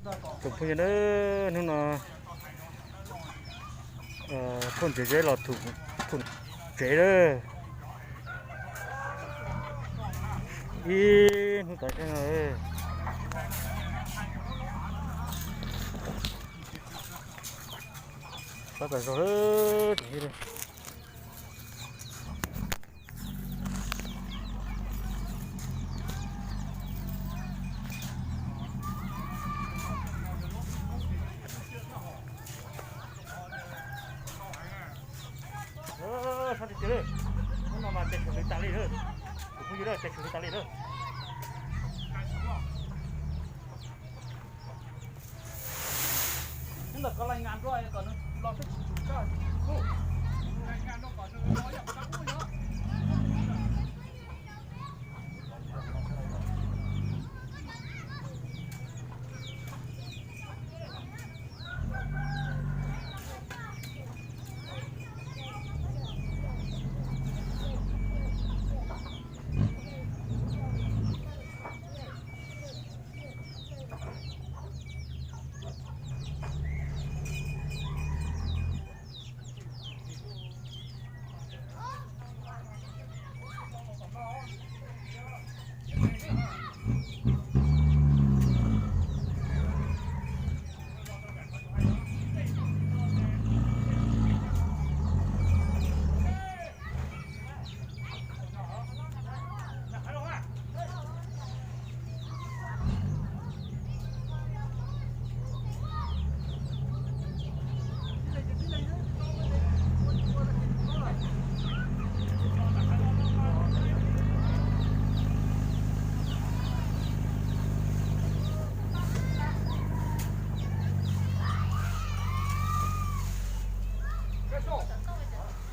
Tsoom phooj ywg, hnub no phauj ntxawm Zeb los thum tsev lawm. Ib hnub tas zog no, tab tom zog lawm. Sab tiag tiag li, hnub no mas tes xyuas hlwv tas li lawm. Kuv phooj ywg, tes xyuas hlwv tas li lawm. Ntawm koj laij ngas nruab kom nws los peb tsis tsum koj.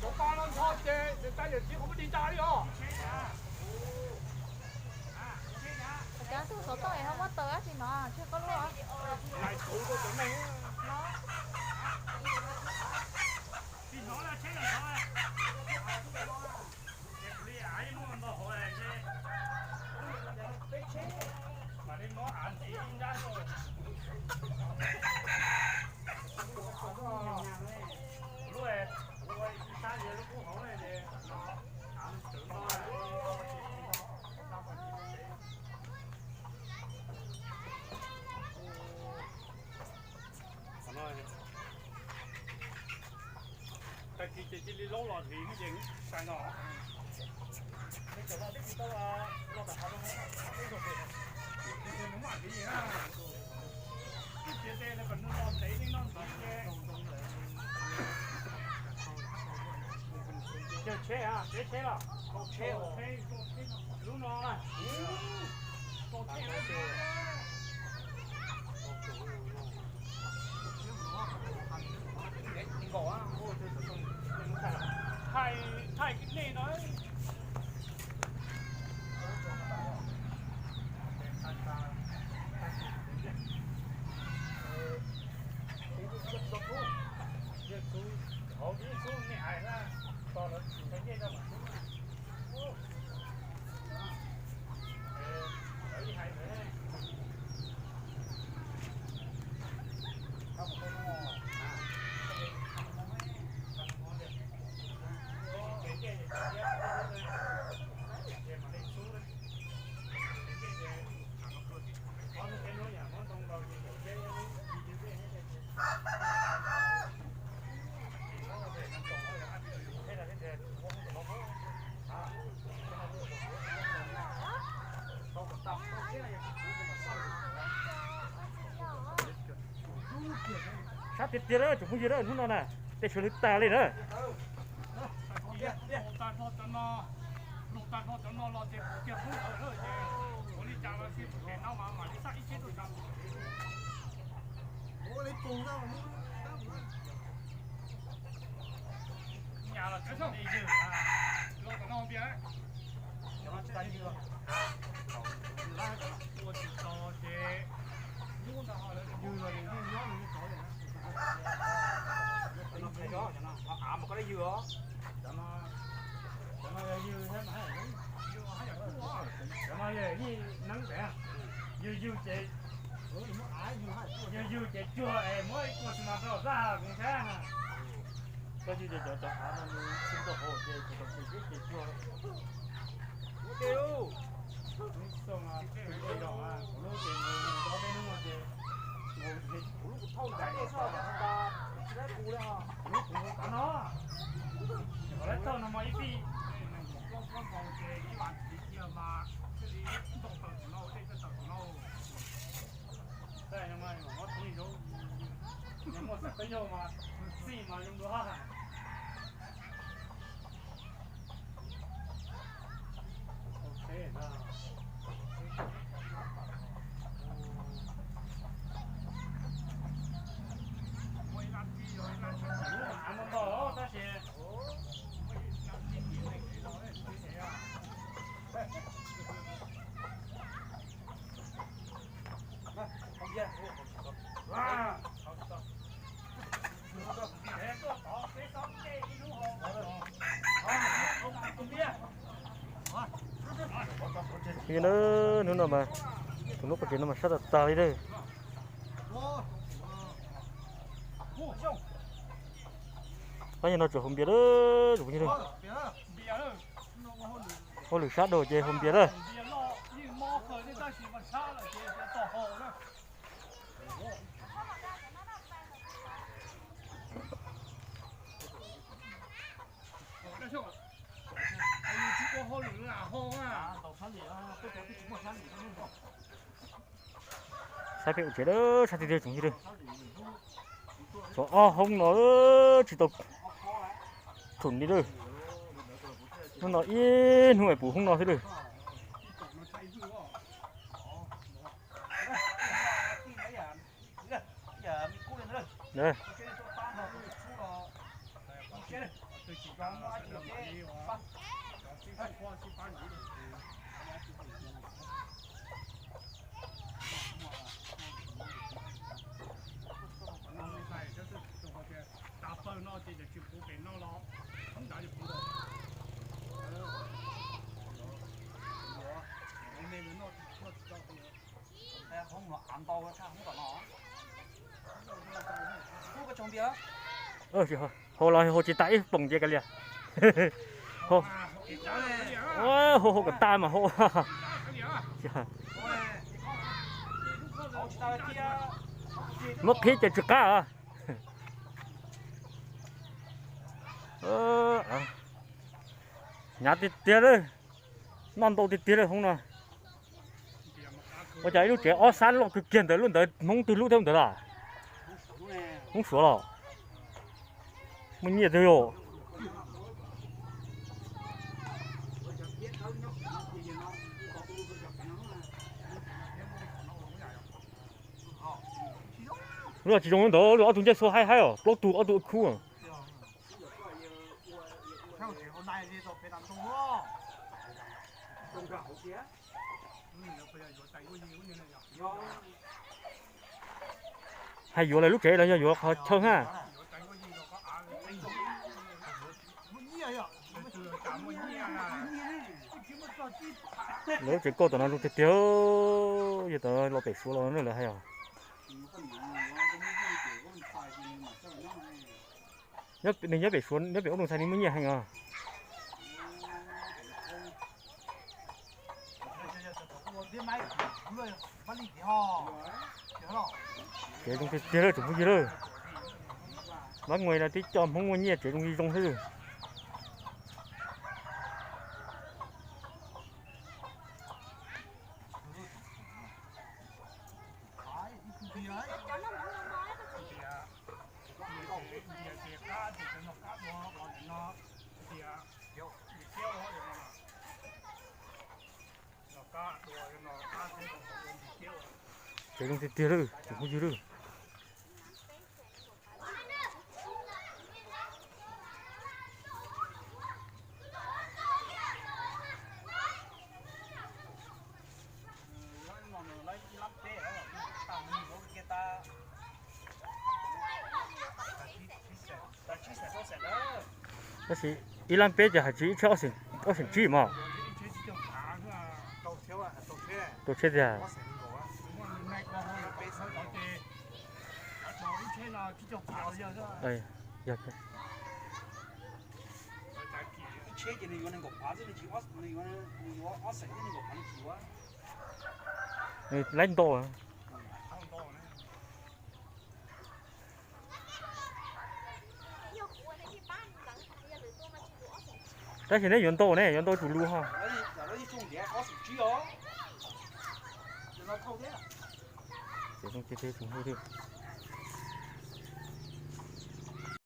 Cov pa no ncho ces nws tais yawm txiv qhov muaj dig tsa li os. Cov tus xov tooj es ho muab taws dab tsi no, tseg koj lub. Tag kis ces cia li laub los hliv no ces sai no. Tib tiav tes kom nws los ntev li no ntxiv ces. Yog tsheb, tsheb, tsheb los? Tsheb, lub no. Thaij, thaij nej no. Hauv ib xub nej hais na, tos lawv tsis ntshai ncej rau mas xub. Lawv ib hais ntawd ne. Sab tiag tiag lawm tsoom phooj ywg, hnub no na, tej sawv hlwb tas li na. Nyas los cov no ywg, los cov no tsis tas ywg, ua tsis tau ces ywg los nws yeej nyob nws yeej tod li. Cov no qhia cov no, av mas koj lab ywg os. Cov no, cov no yog ywg thiab mas, cov no yog yeej neeb pem, ywg ywg ces muab av ywg haj tuaj. Yug ces cuag es muab ib puas xi mas rau xab kuv saib. Koj yug ces cov cov av no nws tsis tau hau ces cov tau ces ces cuag. Kuv lub ces mus ob peb hnub no ces mus ces kuv lub kuv thauj ntawm kuv lub kuv mus qab no. Kom lawv thauj no mas ib fij. Ces ib vas thiv cia mas thiaj li nto tawm tus no, dej tawm tus no. Muab tub zaub, muaj xeem peb yog mas txij mas zoo dua. Hnub no mas, tus lub qhov tsev no mas sab tag tag li lawm. Pab yog no tseem haus npias lawm, tus phooj ywg. Hauj lwm sab dhau ces haus npias lawm. Saib peb ua tsev lawm, sab tiag tiag tsoom phooj ywg. Tshuav ob hoob no tsis tau thum li lawm. Hnub no ib hnub es puv hoob no xwb lawm. Hau los hau tsis tas ib poom ces kav liam. Hau, hau kom tag mas hau. Muab qhib ces tsis qab. Hnyav tiag tiag lawm, noj ntau tiag tiag lawm hoob no. Ua cas ib lub tsev ob sab loj kawg kiag ntawd, lub ntawd Hmoob twg lub thiab ntawd las? Hmoob Suav los? Muaj nyiaj twg yom? Lub tsis zoo ntawd, ob tug ncej xua haib haib os, plaub tug ob tug khub. Hais yuav lawv lub tsev los yog yuav qhov chaw hab? Lawv lub tsev kauj tom no zoo tiag tiag, yog tom los pem Suav los lawv hais os. Nws nyob pem Suav, nyob pem ub nus txhais li muaj nyiaj heev os. Tsev zoo tiag tiag lawm tsoom phooj ywg lawm. Mab Nguais no tib co Hmoob muaj nyiaj tsev zoo li zoo xwb. Tsev zoo tiag tiag lawm tsoom phooj ywg lawm. Tab sis ib lab peb ces hais tsis ib tsheb ob xeem tsib mas. Tau tsheb tiag. Yog, laib nto. Tab sis neb yuav ntau ne, yuav ntau tsum lus ho. Ces zoo cia teb tsum hu thiab.